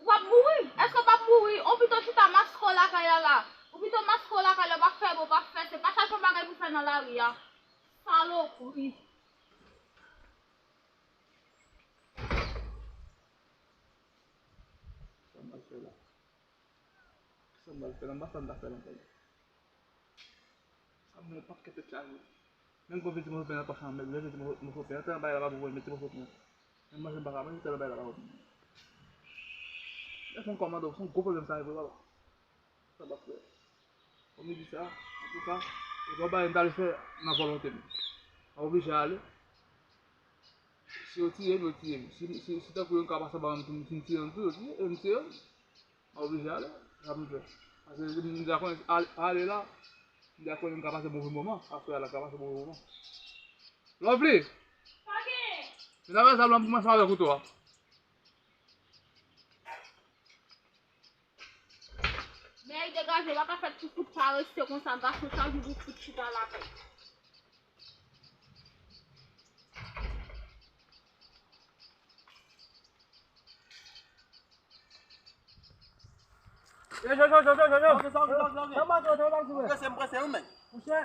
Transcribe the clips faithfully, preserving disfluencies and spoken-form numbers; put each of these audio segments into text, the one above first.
Ou p ap mouri? Èske w p ap mouri? Ou pito chita maske w lakay la la. Ou pito maske w lakay la, w p ap fè bon, w p ap fè se pa chache yon bagay pou fè nan lari a. Salopri. Sa m al fè la? Sa m al fè la? M pa sa m ta fè la ankò. Sa m yon pakèt tèt chaje. Menm kon vin ti moso pen nan pòch la, men vin ti moso pen, tèlman bagay la pa pou mwen, men ti moso pen. Menm manje m pa ka manje, tèlman bagay la pa pou mwen. Lè se yon kòmando, se yon gwo pwoblèm sa ye vre, papa. Sa m ap fè. Kòm li di sa, antouka, e pa bagay m ta vle fè nan vòlonte m. M oblije ale. Si yo tiye m, yo tiye m. Si, si, si tankou yo ka pase ba m pou m fin tiye m tou, yo tiye, yo tiye m. M oblije ale, sa pou m fè. Paske m deja konnen ale, ale la, m deja konnen m ka pase move moman. Aswè a la, m ka pase move moman. Lovely! Sa gen? Mezanmi, sa blan pou mwen fè avèk ou tou a. Men degaje, w pa ka fè ti fout parese konsa, gason, chak jou pou fout chita lakay. Yo, yo, yo, yo, yo, yo, yo. Sa w gen, sa w gen, sa w gen, sa w gen? Sa w gen, sa w gen, sa w gen? M prese, m prese, wi, men. Monchè,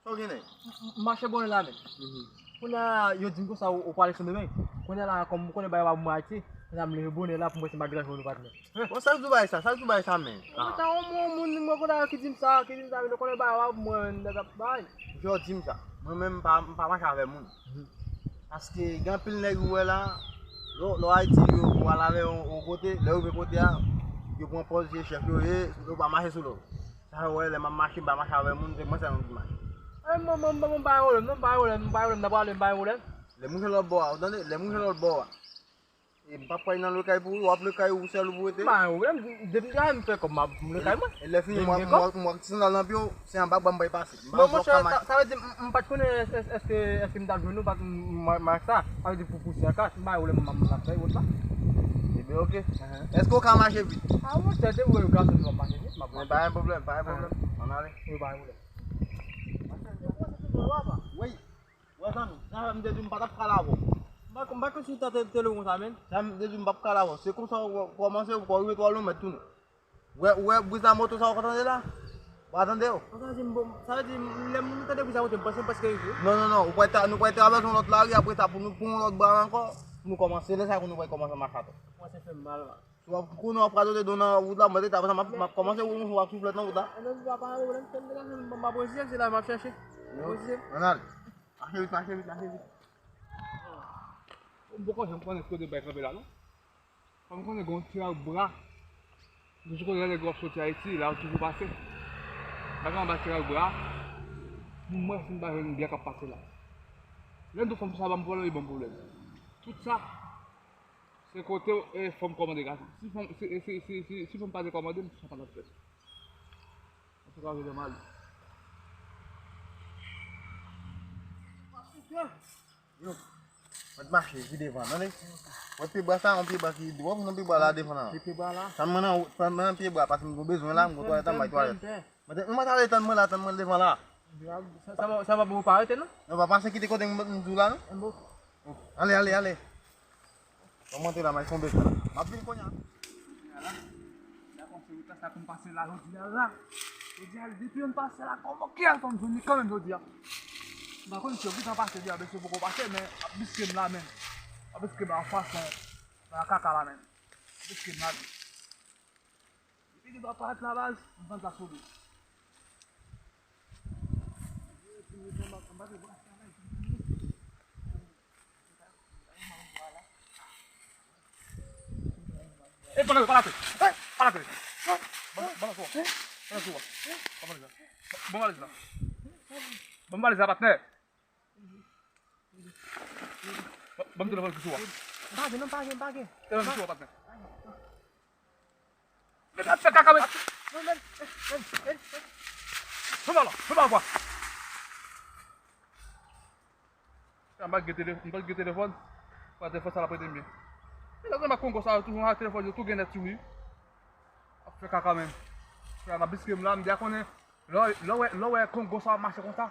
sa w gen, nèg? M, m, m mache bonè la, men. Mhm. Kounye a, yo di m konsa, ou, ou prale sou demen. Kounye a la, kòm m konnen bagay pa pou mwen Ayiti, kounye a m leve bonè la pou m wè si m pa gen lòt moun patnè. Bon, sa k di w bagay sa, sa k di w bagay sa, men? Mwen ta yon moun, moun, mwen konnen ki di m sa, ki di m sa, men nou konnen bagay pa pou mwen, nèg ap bay. Misye di m sa. Mwen menm, m pa, m pa mache avè moun. Mhm. Paske gen anpil nèg ou wè la, lè, lè w Ayiti, yo, ou al avè yo yon kote, lè yo rive kote a, yo pran pòz se chèf yo ye, yo pa mache sou lòd. Sa yo wè, lè m ap mache, m pa mache avè moun, se mwen sèlman ki mache. Ay, mwen, mwen, mwen, mwen, m pa gen pwoblèm, non, m pa gen pwoblèm, m pa gen pwoblèm, n ap prale, m pa gen pwoblèm. Lè m rive lòtbò a, ou tande, lè m rive lòtbò a, e m p ap prale nan lekay pou ou, w ap lekay ou sèl ou pou rete. M pa gen pwoblèm, depi m travay, m fè kòb, m ap, m lekay mwen. E lè fini, m wè, m wè, m wè ti sandal nan pye w, se anba bra m bay pase. M pa wè si w ap ka mache. Sa, sa vle di, m, m pa t konnen èske, èske, èske m t ap jwenn ou, m pa t, m, m, m ak sa. Sa vle di pou pouse an ka, si m pa gen pwoblèm, m, m ap fè wout la. Ebyen, oke. Èske w ka mache vit? A, monchè, depi w wè yon gason, w ap mache vit, m ap mache. Men pa gen pwoblèm, pa gen pwoblèm. Ann ale. Wi, pa gen pwoblèm. Wi. Wè zanmi, jan m te di w m pa t ap prale avè w. M pa, m pa konn si w ta te, te lou konsa, men. Jan m te di w m p ap prale avè w. Se konsa w kòmanse, w rive twò lwen, w mèt tounen. Wè, wè, bri sa moto sa w ka tande la? W pa tande yo? Sa vle di, m, bon, sa vle di, lè m tande bri sa moto, m panse m prèske rive. Non, non, non, ou pral ta, nou pral travèse yon lòt lari, apre sa, pou nou pran yon lòt bra ankò, pou nou kòmanse, lè sa a, nou pral kòmanse mache atò. Kòmanse fè m mal, la. W ap konnen w ap radote dlo nan wout la, mwen te apre sa, m ap, m ap kòmanse wout, w ap souflèt nan wout la. E non, papa, pa gen pwoblèm, se m te la, m ap poze, se la m ap chèche. Poze. Ann al. Mache vit, mache vit, mache vit. M poko janm konnen kote bay kanpe la, non. Kòm konnen gen yon ti rak bra. M toujou konnen lè nèg yo ap soti Ayiti, la yo toujou pase. Bagay anba ti rak bra. Pou mwen, si m pa jwenn byen k ap pase la. Lè m di w fanm sa ban m pwoblèm, li ban m pwoblèm. Tout sa, se kote, e, fanm kòmande gason. Si fanm, si, si, si, si, si fanm pa te kòmande m, sa pa t ap fèt. Antouka, yo fè mal. Yo, mwen t mache ki devan, tande. Mwen pye bwa sa, yon pye bwa ki dwòp, yon pye bwa la devan la. Ki pye bwa la? Tann mwen nan, tann mwen nan pye bwa, paske m gon bezwen la, m gon twalèt la, m bay twalèt. Mwen te, mwen t ale tann mwen la, tann mwen devan la. Sa, sa, sa pa bon pa rete, non? Non, pa pase kite kote m, m di w la, non? Bon. Ale, ale, ale. Ban m antre la, m al fon bezwen la. M ap vin kounye a. Kounye a la, la konn se wout la, sa konn pase la, jodi a la. Jodi a, depi yon pase la, kòman ki al fè m jwenn li kanmenm jodi a? M pa konn si yo gentan pase, di a, mesye poko pase, men ap biske m la, men. Ap biske m anfas, men. Nan kaka la, men. Ap biske m la, men. Depi li pa parèt la, baz, m pran plas pou li. E, pa lage, pa lage. E, pa lage. Ban, ban sou. Ban sou. Ban valiz la. Ban valiz la. Ban valiz la, patnè. Ban, ban m telefòn ki sou a. M pa gen, non, m pa gen, m pa gen. Telefòn ki sou a, patnè. Men ap fè kaka, men. Fè pa la, fè pa kwa. M pa gen telefòn, m pa gen telefòn. Kwa telefòn sa la prete m byen. E lè m ak Kongo sa yo toujou ak telefòn yo tou gen nèt sou li. Ap fè kaka, men. Frè, m ap biske m la, m deja konnen. Lè w, lè w wè, lè w wè Kongo sa ap mache konsa,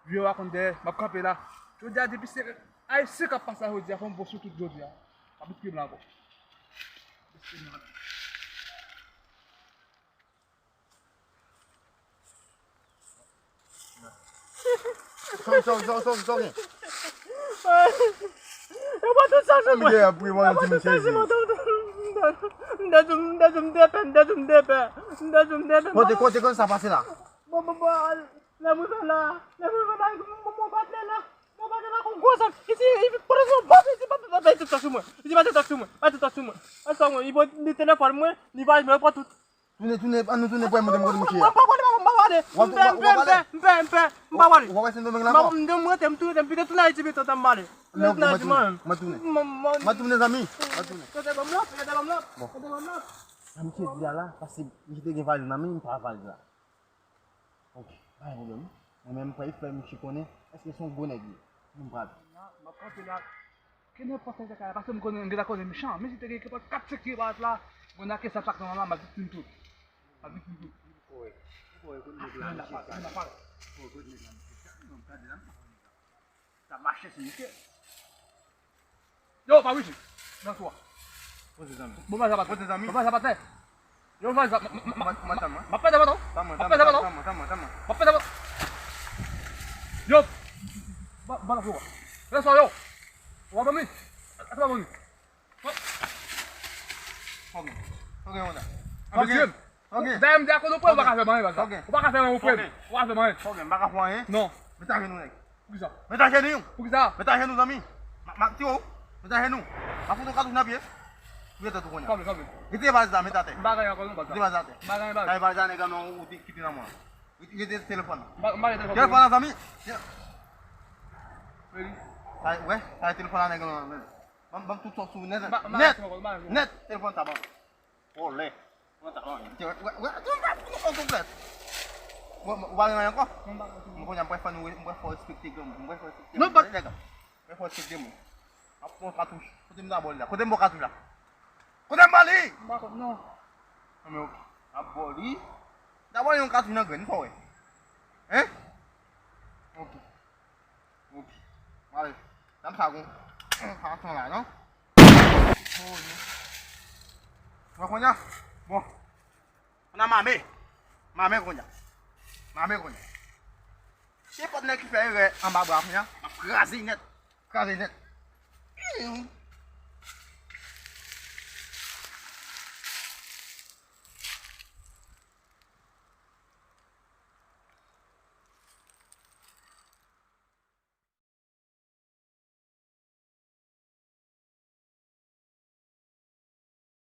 vye w a konn dèyè, m ap kanpe la. Jodi a, depi se Ayisyen k ap pase la jodi a, fò m pran sou tout jodi a. M ap biske m la ankò. Sòm, sòm, sòm, sòm, sòm. Yo pran tout sa sou mwen. Yo pran tout sa sou mwen. M te di w, m te di w, m te pè, m te di w, m te pè. M te di w, m te pè. Kote, kote, kote sa pase la? Bon, bon, bon, lè m rive la, lè m rive la, mon, mon patnè la, mon patnè la, kon gwo zam. Li di, li pote sou bòs, li di, pa, pa, pa, pa, tout sa sou mwen. Li di, pa tout sa sou mwen, pa tout sa sou mwen. Ansanm, li pran, li telefòn mwen, li valè mwen, li pran tout. Tounen, tounen, ann nou tounen pou al montre m kote misye a. M pa pale, m pa pale. M pè, m pè, m pè, m pa pale. Ou pa wè Sendomeng la ankò? M rete, m tou rete, m pito tounen Ayiti pito, tan m pale. Mwen tounen, mwen tounen. Mwen tounen, zanmi. Mwen tounen. Kote bòm la, kote bòm la, kote bòm la. Sa misye di a la, paske misye te gen valiz nan men, m pa valiz la. Ok, pa gen pwoblèm. Mwen menm, m pral fè misye konnen, èske se yon gwo nèg li. M pral. M ap kanpe la. Ke nenpòt sa kay, paske m konnen, m gentan konnen mechan. Men si te gen nenpòt kat senk ki parèt la, bon, nan ke sa plak nan la, m ap viktim tout. M ap viktim tout. Ou kwè, ou kwè, kote nèg la, misye sa? Ou kwè, kote nèg la, misye sa? Non, gade la, m pa konnen sa. Sa mache sou misye. Yo, pa wisi. Nan sou a. Poze zanmi. Bon, ba, sa pa tè. Poze zanmi. Bon, ba, sa pa tè. Yo, valiz la, m ap pèdi baton. M ap pèdi baton. M ap pèdi baton. M ap pèdi baton. Yo, ba, ba, yo. Lè sa yo. Ou pa dòmi? Ou pa dòmi? Ok. Ok, yon la. Dayè, m di a kote ou pran, ou pa ka fè m anyen, baz la. Ou pa ka fè m anyen, ou pran. Ou pa ka fè m anyen. Ok, m pa ka fè w anyen. Non. Mete ajenou, nèg. Poukisa? Mete ajenou. Poukisa? Mete ajenou, zanmi. M ap tire w. Mete ajenou. M ap fout yon katouch nan pye. Ou rete tou kounye a. Kanpe, kanpe. Rete valiz la, mete atè. M pa gen ankò non, baz la. Rete valiz la atè. M pa gen baz. Kay valiz la, nèg la, non, ou te kite nan mwen. Rete telefòn nan. M pa, m pa gen telefòn. Telefòn nan, zanmi. Meri. Sa, wè, sa telefòn la, nèg la, non. Ban m, ban m tout sa sou nèt. Nèt. Nèt. Telefòn sa, ban m. Vòlè. Mwen ta, mwen, mwen, mwen, mwen, mwen, mwen, mwen, mwen, ou pa renmen ankò? Mwen kounye a, mwen fè nou, mwen fè w respekte granmoun. Mwen fè w respekte moun. Tande, nèg la. Mwen fè w respekte moun. M ap pran katouch. Kote m ta ba w li la? Kote m ba w katouch la? Kote m ba w li? M pa konn, non. Non, men ok. M ap ba w li. M ta ba w li yon katouch nan grenn, fò wè. Hein? Ok. Ok. Mwen ale. Dam sa gon. Sa ansanm la, non? Oh, non. Mwen kounye a. Bon. Kounye a m ame. M ame kounye a. M ame kounye a. Se patnè ki fè erè anba bra kounye a. M ap kraze nèt. Kraze nèt.